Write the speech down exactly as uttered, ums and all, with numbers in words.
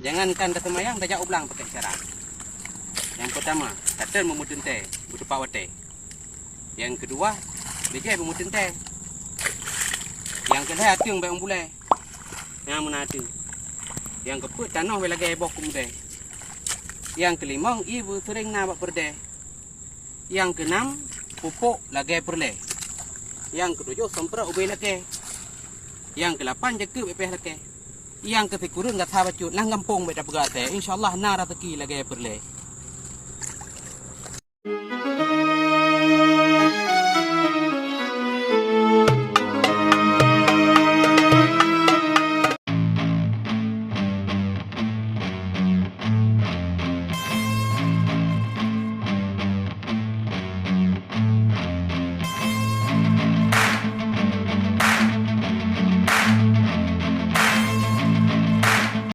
Jangankan taseumayang, tajak u blang pakai syarat. Nyang peutama, tateun beumeuteuntée, beutupat watée. Nyang keudua, beujée beumeuteuntée. Nyang keulhée, ateueng bék mubulée. Nyang meunan ateueng. Nyang keupeuet, tanoh bék lagée boh keumudée. Nyang keulimong, ie beuseureng na bak peureudée. Nyang keunam, pupuk lagée peureulée. Nyang keutujoh, semprot ubé lakée. Nyang keulapan, jakeuek bék payah lakée. Nyang keusikureueng, gata bacut, lam gampông bék tapeugah asée, insya Allah na raseuki lagée peureulée.